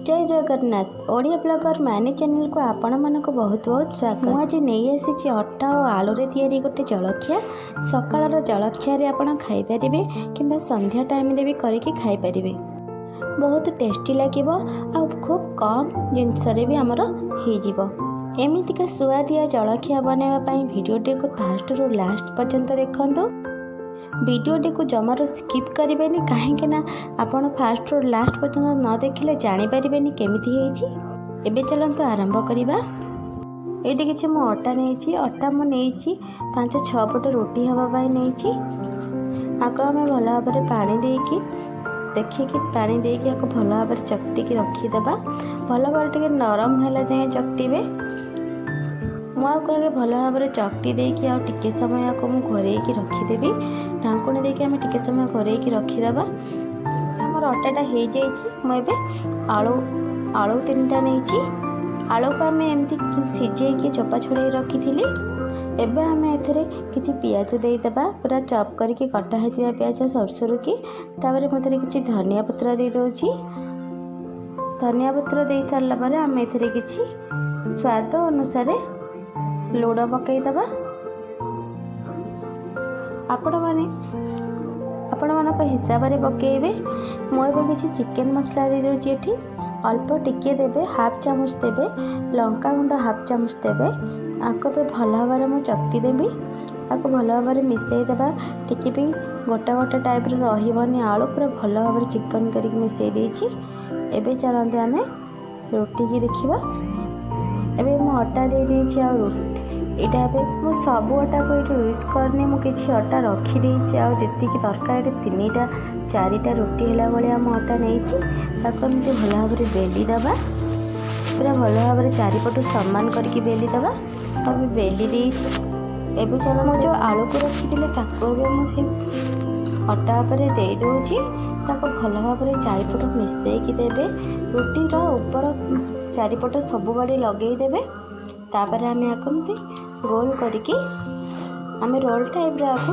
ଜୟ Jagannath. Odia blogger ମାନି ଚ୍ୟାନେଲକୁ ଆପଣମାନଙ୍କୁ ବହୁତ ବହୁତ ସ୍ୱାଗତ। ମୁଁ ଆଜି ନେଇ ଆସିଛି ଅଟା ଓ ଆଳୁରେ ତିଆରି ଗୋଟେ ଜଳଖିଆ। ସକାଳର ଜଳଖିଆରେ ଆପଣ ଖାଇପାରିବେ କିମ୍ବା ସନ୍ଧ୍ୟା ଟାଇମ୍ରେ ବି କରିକି ଖାଇପାରିବେ। ବହୁତ ଟେଷ୍ଟି ଲାଗିବ ଆଉ ଖୁବ୍ କମ୍ ଜିନିଷରେ ବି ଆମର ହେଇଯିବ। ଏମିତିକା ସୁଆଦିଆ ଜଳଖିଆ ବନାଇବା ପାଇଁ ଭିଡ଼ିଓଟିକୁ ଫାଷ୍ଟରୁ ଲାଷ୍ଟ ପର୍ଯ୍ୟନ୍ତ ଦେଖନ୍ତୁ। ଭିଡ଼ିଓଟିକୁ ଜମାରୁ ସ୍କିପ୍ କରିବେନି, କାହିଁକି ନା ଆପଣ ଫାଷ୍ଟରୁ ଲାଷ୍ଟ ପର୍ଯ୍ୟନ୍ତ ନ ଦେଖିଲେ ଜାଣିପାରିବେନି କେମିତି ହେଇଛି। ଏବେ ଚାଲନ୍ତୁ ଆରମ୍ଭ କରିବା। ଏଇଠି କିଛି ମୁଁ ଅଟା ନେଇଛି। ଅଟା ମୁଁ ନେଇଛି 5-6 ପଟ ରୁଟି ହେବା ପାଇଁ ନେଇଛି। ଆଗ ଆମେ ଭଲ ଭାବରେ ପାଣି ଦେଇକି, ଦେଖିକି ପାଣି ଦେଇକି ଆକୁ ଭଲ ଭାବରେ ଚକଟିକି ରଖିଦେବା। ଭଲ ଭାବରେ ଟିକେ ନରମ ହେଲା ଯାଏଁ ଚକଟିବେ। ମୁଁ ଆକୁ ଆଗେ ଭଲ ଭାବରେ ଚକଟି ଦେଇକି ଆଉ ଟିକେ ସମୟ ଆକୁ ମୁଁ ଘୋରେଇକି ରଖିଦେବି। ଢାଙ୍କୁଣୀ ଦେଇକି ଆମେ ଟିକେ ସମୟ ଘୋରେଇକି ରଖିଦେବା। ଆମର ଅଟାଟା ହେଇଯାଇଛି। ମୁଁ ଏବେ ଆଳୁ 3ଟା ନେଇଛି। ଆଳୁକୁ ଆମେ ଏମିତି ସିଝେଇକି ଚୋପା ଛଡ଼େଇ ରଖିଥିଲି। ଏବେ ଆମେ ଏଥିରେ କିଛି ପିଆଜ ଦେଇଦେବା, ପୁରା ଚପ୍ କରିକି କଟା ହେଇଥିବା ପିଆଜ ସରୁ ସରୁକି। ତାପରେ ମୁଁ ଏଥିରେ କିଛି ଧନିଆ ପତ୍ର ଦେଇଦେଉଛି। ଧନିଆ ପତ୍ର ଦେଇ ସାରିଲା ପରେ ଆମେ ଏଥିରେ କିଛି ସ୍ୱାଦ ଅନୁସାରେ ଲୁଣ ପକାଇଦେବା। ଆପଣମାନେ ଆପଣମାନଙ୍କ ହିସାବରେ ପକାଇବେ। ମୁଁ ଏବେ କିଛି ଚିକେନ୍ ମସଲା ଦେଇଦେଉଛି ଏଠି। ଅଳ୍ପ ଟିକିଏ ଦେବେ, ହାଫ୍ ଚାମଚ ଦେବେ। ଲଙ୍କାଗୁଣ୍ଡ ହାଫ୍ ଚାମଚ ଦେବେ। ଆକୁ ଏବେ ଭଲ ଭାବରେ ମୁଁ ଚକଟି ଦେବି। ଆକୁ ଭଲ ଭାବରେ ମିଶାଇ ଦେବା। ଟିକେ ବି ଗୋଟା ଗୋଟା ଟାଇପ୍ର ରହିବନି ଆଳୁ, ପୁରା ଭଲ ଭାବରେ ଚିକନ କରିକି ମିଶାଇ ଦେଇଛି। ଏବେ ଚାଲନ୍ତୁ ଆମେ ରୁଟିକି ଦେଖିବା। ଏବେ ମୁଁ ଅଟା ଦେଇଦେଇଛି ଆଉ ଏଇଟା ଏବେ ମୁଁ ସବୁ ଅଟାକୁ ଏଇଠି ୟୁଜ୍ କରିନି, ମୁଁ କିଛି ଅଟା ରଖିଦେଇଛି। ଆଉ ଯେତିକି ଦରକାର, ଏଠି 3ଟା 4ଟା ରୁଟି ହେଲା ଭଳିଆ ମୁଁ ଅଟା ନେଇଛି। ତାକୁ ଏମିତି ଭଲ ଭାବରେ ବେଲି ଦେବା, ପୁରା ଭଲ ଭାବରେ ଚାରିପଟୁ ସମାନ କରିକି ବେଲି ଦେବା। ଆଉ ମୁଁ ବେଲି ଦେଇଛି। ଏବେ ଚାଲ, ମୁଁ ଯେଉଁ ଆଳୁକୁ ରଖିଥିଲି ତାକୁ ଏବେ ମୁଁ ସେ ଅଟା ଉପରେ ଦେଇଦେଉଛି। ତାକୁ ଭଲ ଭାବରେ ଚାରିପଟ ମିଶାଇକି ଦେବେ। ରୁଟିର ଉପର ଚାରିପଟ ସବୁଆଡ଼େ ଲଗେଇ ଦେବେ। ତାପରେ ଆମେ ଆକୁ ଏମିତି ଗୋଲ କରିକି ଆମେ ରୋଲ୍ ଟାଇପ୍ର ଆକୁ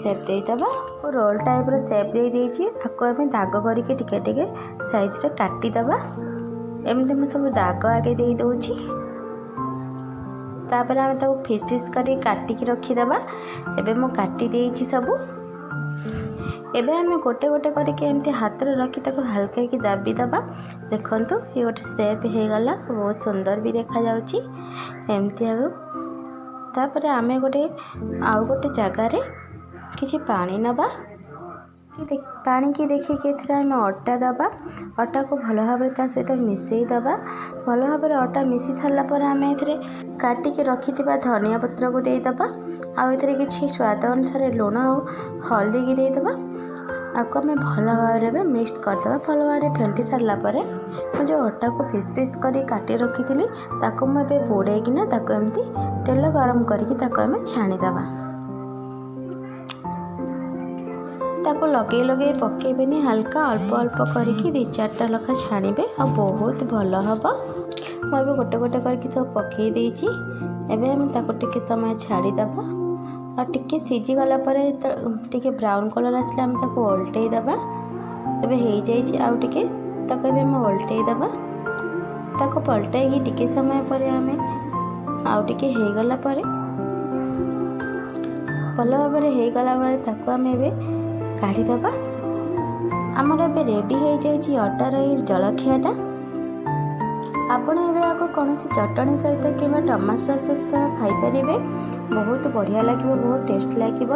ସେପ୍ ଦେଇଦେବା। ରୋଲ୍ ଟାଇପ୍ର ସେପ୍ ଦେଇଦେଇଛି। ଆକୁ ଆମେ ଦାଗ କରିକି ଟିକେ ଟିକେ ସାଇଜ୍ରେ କାଟିଦେବା। ଏମିତି ମୁଁ ସବୁ ଦାଗ ଆଗେ ଦେଇଦେଉଛି। ତାପରେ ଆମେ ତାକୁ ଫିସ୍ ଫିସ୍ କରିକି କାଟିକି ରଖିଦେବା। ଏବେ ମୁଁ କାଟି ଦେଇଛି ସବୁ। ଏବେ ଆମେ ଗୋଟେ ଗୋଟେ କରିକି ଏମିତି ହାତରେ ରଖି ତାକୁ ହାଲକାକି ଦାବି ଦେବା। ଦେଖନ୍ତୁ, ଇଏ ଗୋଟେ ସେପ୍ ହେଇଗଲା, ବହୁତ ସୁନ୍ଦର ବି ଦେଖାଯାଉଛି ଏମିତି। ଆଉ ତାପରେ ଆମେ ଆଉ ଗୋଟେ ଜାଗାରେ କିଛି ପାଣି ନେବା କି ପାଣିକି ଦେଖିକି ଏଥିରେ ଆମେ ଅଟା ଦେବା। ଅଟାକୁ ଭଲ ଭାବରେ ତା ସହିତ ମିଶାଇ ଦେବା। ଭଲ ଭାବରେ ଅଟା ମିଶି ସାରିଲା ପରେ ଆମେ ଏଥିରେ କାଟିକି ରଖିଥିବା ଧନିଆ ପତ୍ରକୁ ଦେଇଦେବା। ଆଉ ଏଥିରେ କିଛି ସ୍ୱାଦ ଅନୁସାରେ ଲୁଣ ଆଉ ହଳଦୀକି ଦେଇଦେବା। ଆକୁ ଆମେ ଭଲ ଭାବରେ ଏବେ ମିକ୍ସ କରିଦେବା। ଭଲ ଭାବରେ ଫେଣ୍ଟି ସାରିଲା ପରେ ମୁଁ ଯେଉଁ ଅଟାକୁ ପିସ୍ ପିସ୍ କରି କାଟି ରଖିଥିଲି, ତାକୁ ମୁଁ ଏବେ ବୁଡ଼େଇକିନା ତାକୁ ଏମିତି ତେଲ ଗରମ କରିକି ତାକୁ ଆମେ ଛାଣିଦେବା। ତାକୁ ଲଗେଇ ଲଗେଇ ପକାଇବେନି, ହାଲକା ଅଳ୍ପ ଅଳ୍ପ କରିକି 2-4ଟା ଲେଖା ଛାଣିବେ ଆଉ ବହୁତ ଭଲ ହେବ। ମୁଁ ଏବେ ଗୋଟେ ଗୋଟେ କରିକି ସବୁ ପକାଇ ଦେଇଛି। ଏବେ ଆମେ ତାକୁ ଟିକେ ସମୟ ଛାଡ଼ିଦେବା। ଆଉ ଟିକେ ସିଝିଗଲା ପରେ, ଟିକେ ବ୍ରାଉନ୍ କଲର୍ ଆସିଲେ ଆମେ ତାକୁ ଓଲଟେଇ ଦେବା। ଏବେ ହେଇଯାଇଛି, ଆଉ ଟିକେ ତାକୁ ଏବେ ଆମେ ଓଲଟେଇ ଦେବା। ତାକୁ ପଲଟେଇକି ଟିକେ ସମୟ ପରେ ଆମେ ଆଉ ଟିକେ ହେଇଗଲା ପରେ, ଭଲ ଭାବରେ ହେଇଗଲା ପରେ ତାକୁ ଆମେ ଏବେ କାଢ଼ିଦେବା। ଆମର ଏବେ ରେଡ଼ି ହେଇଯାଇଛି ଅଟାର ଏଇ ଜଳଖିଆଟା। ଆପଣ ଏବେ ଏହାକୁ କୌଣସି ଚଟଣି ସହିତ କିମ୍ବା ଟମାଟୋ ସସ୍ ସହିତ ଖାଇପାରିବେ। ବହୁତ ବଢ଼ିଆ ଲାଗିବ, ବହୁତ ଟେଷ୍ଟ ଲାଗିବ।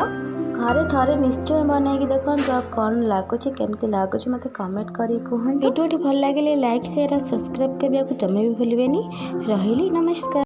ଘରେ ଥରେ ନିଶ୍ଚୟ ବନେଇକି ଦେଖନ୍ତୁ। ଆଉ କ'ଣ ଲାଗୁଛି, କେମିତି ଲାଗୁଛି, ମୋତେ କମେଣ୍ଟ କରିକି କୁହନ୍ତୁ। ଭିଡ଼ିଓଟି ଭଲ ଲାଗିଲେ ଲାଇକ୍, ସେୟାର ଆଉ ସବସ୍କ୍ରାଇବ୍ କରିବାକୁ ଜମା ବି ଭୁଲିବେନି। ରହିଲି, ନମସ୍କାର।